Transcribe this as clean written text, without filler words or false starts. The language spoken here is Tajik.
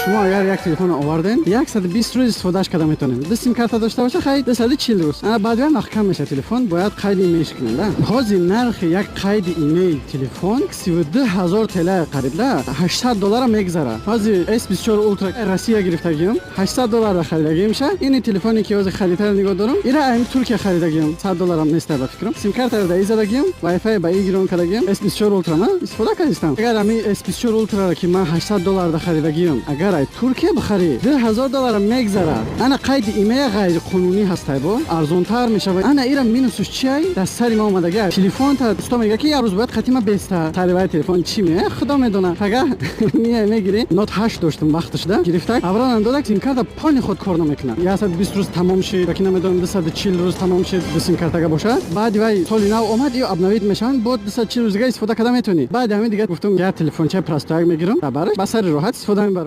Шумо агар як телефон оварден, 120 рӯз истифодааш карда метавонед. Ду сим-карта дошта боша, хай, 240 рӯз. Ана баъд вай маҳкам меша телефон, бояд қайди имейш кунед, да. Ҳозир нархи як қайди имейл телефон 32 ҳазор тела қариб, да, 800 доллара мегзара. Ҳозир S24 Ultra Россия гирифтагиам, 800 доллара харидагиамша. Ини телефоне ки ҳозир харитара нигоҳ дорам, ира ами Туркия харидагиам, 100 долларам неста, ба фикрам. Сим-картаро да и задагиам, Wi-Fi ба и гирон кардагиам, S24 Ultra ма истифода кардистам. Агар ами S24 Ultra ки ман 800 доллар харидагиам, агар ай Туркия бихарӣ, 2000 доллара мегзара. Ана қайди имея ғайриқонунӣ ҳастай, бо арзонтар мешавад. Ана ира минусуш чиай? Дар сари ма омадаги телефон та усто мега, ки як рӯз бояд қатима беста. Сари вай телефон чӣ ме, худо медона. Пага мия мегирӣ. Note 8 доштам вақташда, гирифтак, авралан додак, симкарта пони худ кор намекунад. 120 рӯз тамом шид, яки намедонам, 240 рӯз тамом шид, ду симкартага бошад. Баъди вай соли нав омад, ё обновить мешаванд, бо 240 рӯз дига истифода карда метавонӣ. Баъди ҳамин дига гуфтам, як телефончаи простой як мегирам, дар бараш ба сари роҳат истифода мебарам.